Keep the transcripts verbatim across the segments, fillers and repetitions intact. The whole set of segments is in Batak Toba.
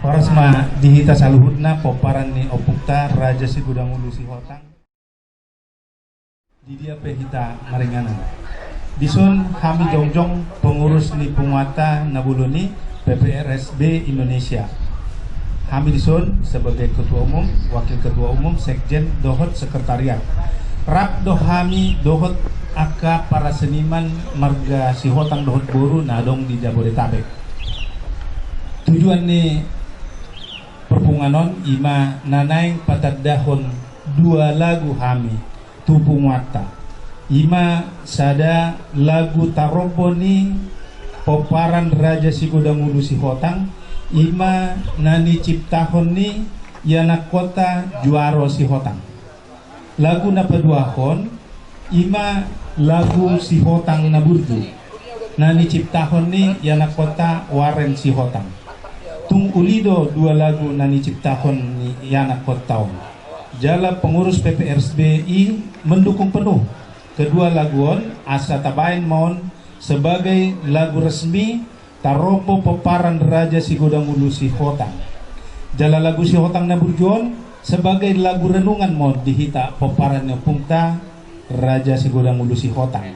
Horas ma di hita saluhutna pomparan ni ompungta Raja Sigodang Ulu Sihotang. Di dia pe hita maringanan. Dison hami jongjong pengurus ni punguanta na bolon i, P P R S B Indonesia. Hami dison sebagai ketua umum, wakil ketua umum, sekjen dohot sekretariat. Rap do hami dohot angka para seniman marga Sihotang dohot boru na adong di Jabodetabek. Tujuan ni perpunguan on ima na naeng patandahon dua lagu hami tu punguanta. Ima sada lagu tarombo ni pomparan Raja Sigodang Ulu Sihotang, ima na niciptahon ni ianakkonta Juaro Sihotang. Lagu na paduahon ima lagu Sihotang na Burju, na niciptahon ni ianakkonta Warren Sihotang. Tung uli do dua lagu na niciptahon ni ianakkonta on. Jala pengurus P P R S B i mendukung penuh kedua lagu on, asa tabaen ma on sebagai lagu resmi tarombo pomparan Raja Sigodang Ulu Sihotang. Jala lagu Sihotang na Burju on sebagai lagu renungan ma on di hita pomparan ni ompungta Raja Sigodang Ulu Sihotang.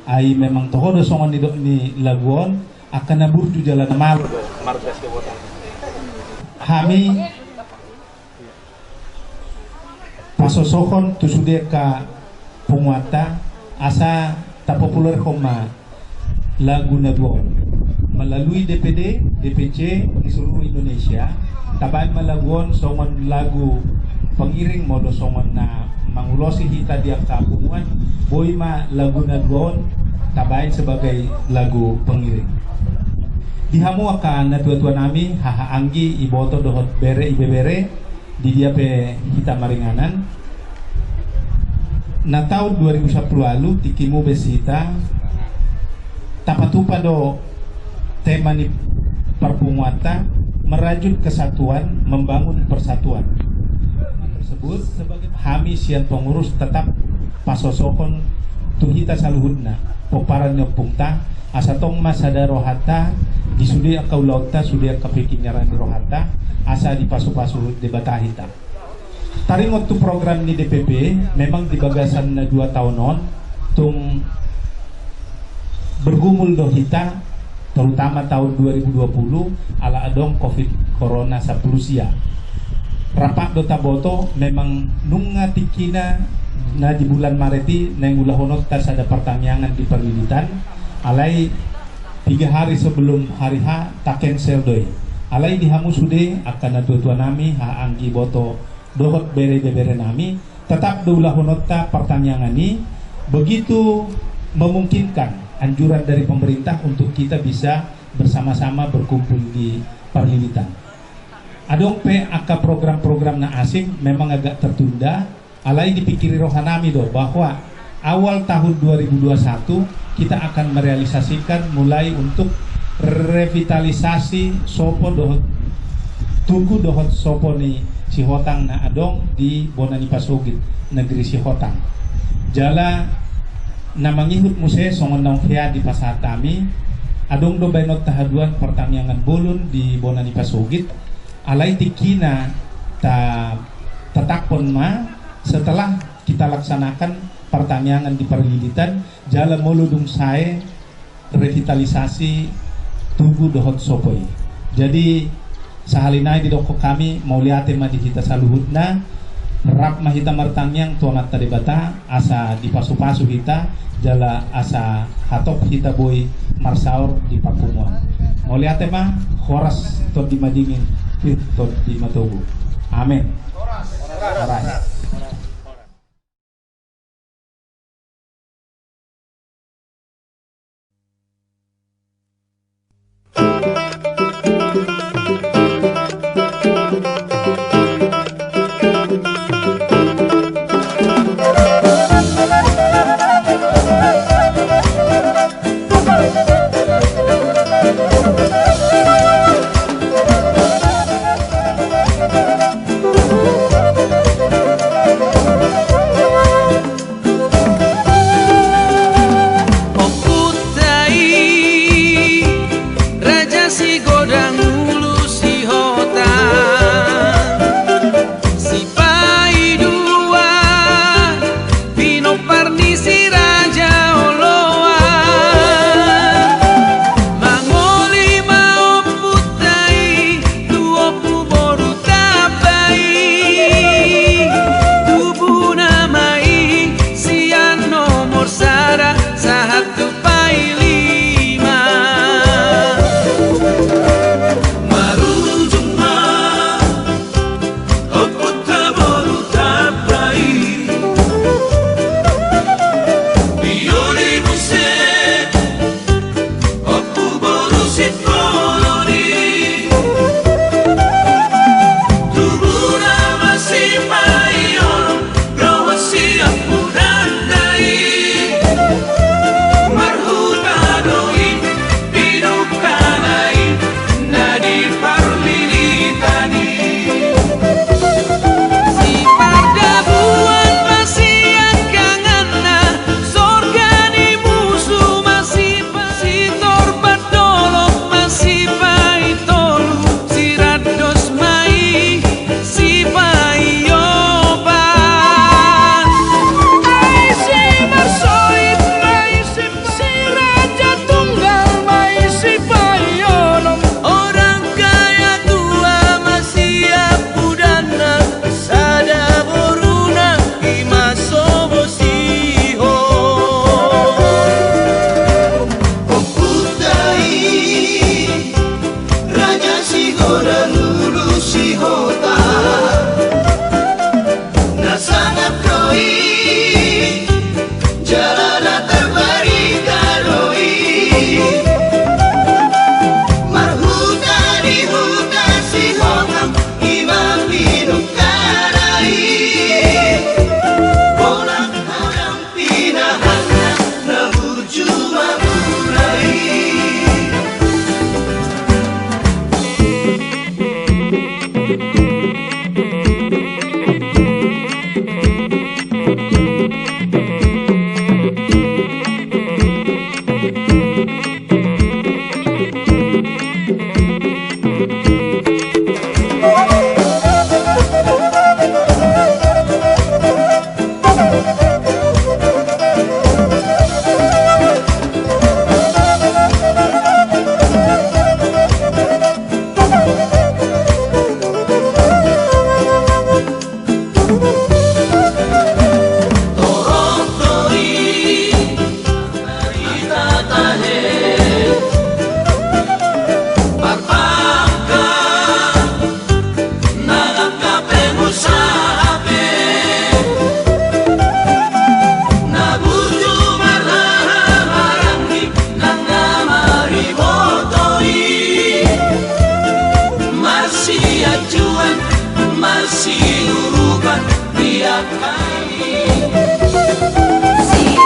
Ai memang toho do songon nidok ni lagu on, angka na burju jala na malo do marga Sihotang. Hami pasosohon tu sude angka punguanta asa tapopulerhon ma lagu na dua on. Melalui D P D, D P C di seluruh Indonesia, tabaen ma lagu on songon lagu pengiring molo songon na mangulosi hita di angka punguan, boi ma lagu na dua on tabaen sebagai lagu pengiring. Di hamu angka natuatua nami, hahaanggi, iboto dohot bere ibebere, di dia pe hita maringanan. Na taon dua ribu sampulu ualu tingki mubes hita, tapatupa do tema ni parpunguanta, merajut kesatuan, membangun persatuan. Tersebut, sebagai hami sian pengurus tetap pasosohon tu hita saluhutna pomparan ni ompungta, asa tong ma sada rohanta di sude angka ulaonta, sude angka pingkiran ni rohanta, asa dipasupasu Debata hita. Taringot tu program ni D P P, memang di bagasan na dua taon on tung bergumul do hita, terutama taon dua ribu dua puluh, ala adong covid corona sampulu sia. Rap do taboto, memang nunga tingkina na di bulan Maret i naeng ulahononta sada partangiangan di Parlilitan, alai tiga hari sebelum hari H ta cancel do i. Alai di hamu sude angka natuatua nami, hahaanggi, iboto dohot bere ibebere nami, tetap do ulahononta partangiangan i, begitu memungkinkan anjuran dari pemerintah untuk kita bisa bersama-sama berkumpul di Parlilitan. Adong pe angka program-program na asing memang agak tertunda, alai dipingkiri roha nami do bahwa awal tahun dua ribu dua satu kita akan merealisasikan mulai untuk revitalisasi sopo dohot tugu dohot sopo ni Sihotang na adong di bona ni pasogit, negeri Sihotang. Jala na mangihut muse songon naung hea dipasahat hami, adong do baenonta haduan partangiangan bolon di bona ni pasogit, alai tingkina ta, tataphon ma setelah kita laksanakan partangiangan di Parlilitan, jala molo dung sae revitalisasi tugu dohot sopo i. Jadi sahali nai didokkon hami, mauliate ma di hita saluhutna, rap ma hita martangiang tu Amanta Debata, asa dipasupasu hita, jala asa hatop hita boi marsaor di parpunguan. Mauliate ma, horas tondi madingin, pir tondi matogu. Amen. Horas.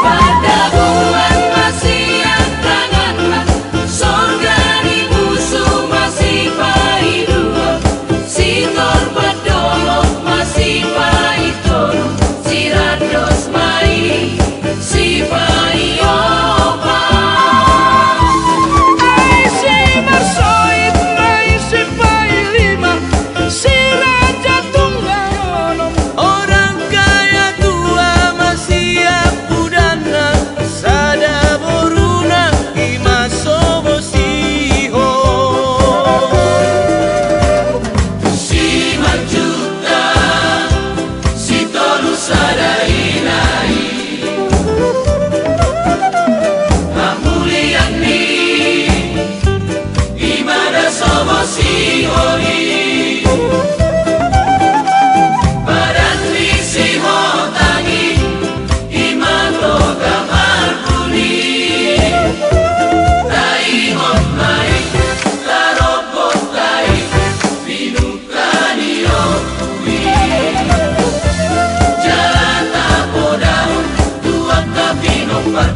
Sipadabuan ma siangkangan, sorga ni musu ma sipaiduon, sitorbat dolok ma sipaitolu, sirandos ma i sipaiopat. Ai simarsoit ma i sipailima, siraja tunggal onom. Orang kaya tua ma siampudanna, sada boruna i ma so bosihon. Simarjuta, sitolu sada ina i. Hamulian ni i ma da so bosihon i. Padan ni sihotang i, i ma toga marbuni. Taihon ma i, tarobothon i, pinungka ni ompu i. Jala tapodahon tu angka pinompar